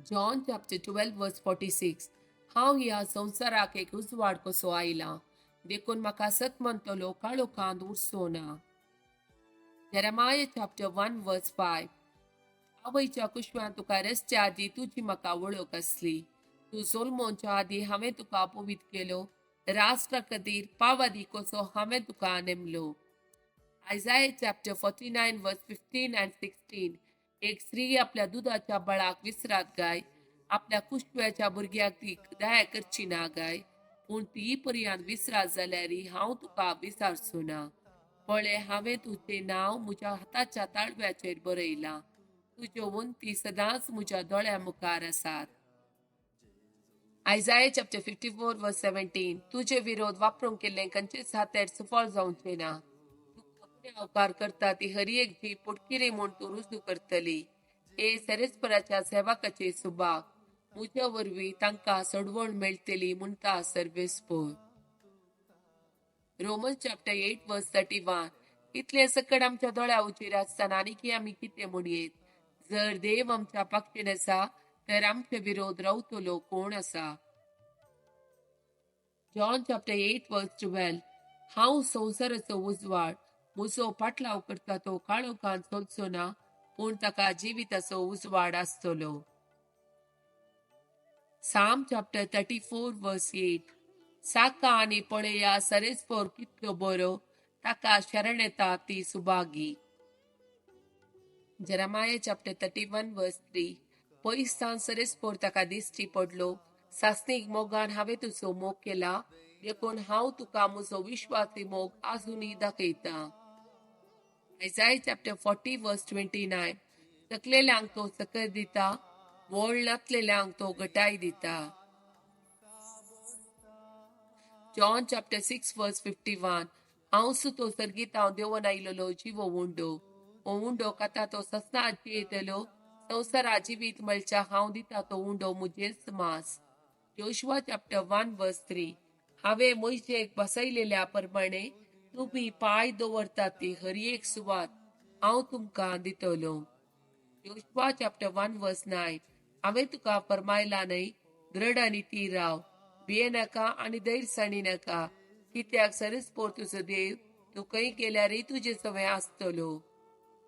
John chapter 12 verse 46. हांव ह्या संवसाराक एक उजवाड कसो आयला, देखून म्हाका सत म्हणटलो काळोखांत उरचो ना. Jeremiah chapter 1 verse 5. आवयच्या कुशव्यान तुका रसच्या आदी तुजी म्हाका वळख आसली. तूं जल्मोवच्या आदी हांवें तुका पवित्र केलो, राष्ट्रा खातीर पावादी कसो हांवें तुका नेमलो. Isaiah chapter 49 verse 15 and 16. एक स्त्री आपल्या दुदाच्या बळाक विसरात गाय, आपल्या कुशव्याच्या भुरग्याक ती दया करची ना गाय, पूण ती पर्यंत विसरात जाल्यार हांव तुका विसारचो ना. पळय, हांवें तुजें नांव म्हज्या हाताच्या ताळव्याचेर बरयलां, तुज्यो वंती सदांच म्हज्या दोळ्या मुखार आसात. Isaiah chapter 54 verse 17. तुजे विरोध वापरूंक केल्लें खंयचेच हातेर सुफळ जावचें ना. तुका गुन्यांवकार करता ती हर एक जी पोटकिरी म्हूण तूं रुजू करतली. हे सेरेस्पराच्या सेवकाचे सुभाग, म्हज्या वरवीं तांकां सोडवण मेळटली म्हणटा सर्वेस्पोर. Romans chapter 8 verse 31. इतले सकट आमच्या दोळ्या उचेर आसतना आनीकी आमी कितें म्हणयेत? जर देव आमच्या पक्षेन आसा तर आमचे विरोध रावतलो कोण आसा? John chapter 8 verse 12. हांव संवसाराचो उजवाड, म्हजो पाटलाव करता तो काळोखांत चलचो ना, पूण ताका जिविताचो उजवाड आसतलो. Psalm chapter 34 verse 8. साका आनी पळया सरेस्पोर कितलो बरो, ताका शरण येता ती सुभागी. Jeremiah chapter 31 verse 3. पयसान सरेस्पोर ताका दिश्टी पडलो, सासणीक मोगान हांवें तुजो मोग केला, देखून हांव तुका म्हजो विश्वासी मोग आजुनूय दाखयता. Isaiah chapter 40 verse 29. थकलेल्यांक तो सकर दिता, वळ नातलेल्यांक तो गटाय दिता. John chapter 6 verse 51. हांव सुतो सर्गीत हांव देंवन आयिल्लो जिवो उंडो, हो उंडो खाता तो ससना जियेतलो, संवसारा जिवीत मेळच्या हांव दिता तो उंडो म्हजेच मांस. Joshua chapter 1 verse 3. हांवें मोयजेक बसयलेल्या प्रमाणे तुमी पांय दवरतात ती हर एक सुवात हांव तुमकां दितलो. Joshua chapter 1 verse 9. हांवें तुका फरमायला न्हय, दृढ आनी ती राव, भियेनाका आनी धैर्यसाणी नाका, कित्याक सरस्पोर तुजो देव तूं खंय गेल्यारय तुजे सवें आसतलो.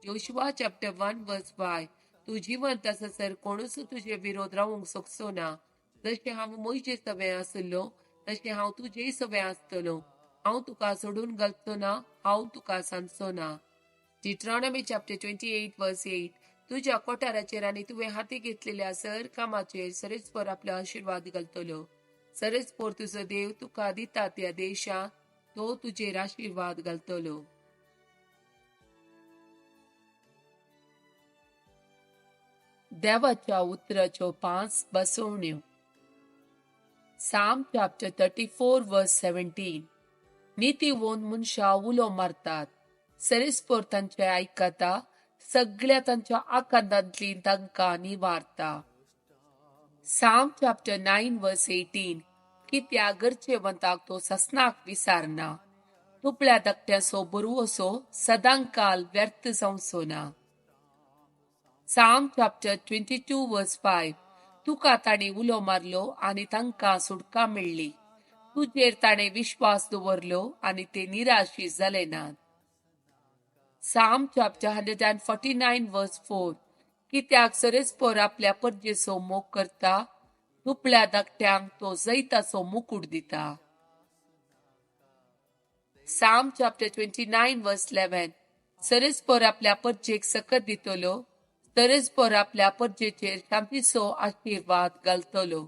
Joshua chapter 1 verse 5. तूं जिवंत आसासर कोणूच तुजे विरोध रावूंक शकचो ना. जशें हांव मोयजे सवें आसलो तशें हांव तुजेय सवें आसतलो. हांव तुका सोडून घालचो ना, हांव तुका सांजचो ना. Deuteronomy chapter 28 verse 8. तुज्या कोठाराचेर आनी तुवें हाती घेतलेल्या सर कामाचेर सरेस्पोर आपलो आशिर्वाद घालतलो. सरेस्पोर तुजो देव तुका दिता त्या देशांत तो तुजेर आशिर्वाद घालतलो. देवाच्या उतराच्यो 5 बसवण्यो. Psalm chapter 34 verse 17. नितीवंत मनशां उलो मारतात, सरेस्पोर तांचे आयकता, सगळ्या तांच्या आकांतांतली तांकां निवारता. Psalm chapter 9 verse 18. कित्याक गरजेवंताक तो ससनाक विसारना, दुबळ्या धाकट्याचो बरवसो सदांकाल व्यर्थ जावचो ना. Psalm chapter 22 verse 5. तुका ताणें उलो मारलो आनी तांकां सुटका मेळ्ळी, तुजेर ताणें विश्वास दवरलो आनी ते निराशी जाले नात. Psalm chapter 149 verse 4. कित्याक सरेस्पोर आपल्या परजेचो मोग करता, दुबळ्या धाकट्यांक तो जैताचो मुकूट दिता. Psalm chapter 29 verse 11. सरेस्पोर आपल्या परजेक सकत दितलो, सरेस्पोर आपल्या परजेचेर शांतीचो आशिर्वाद घालतलो.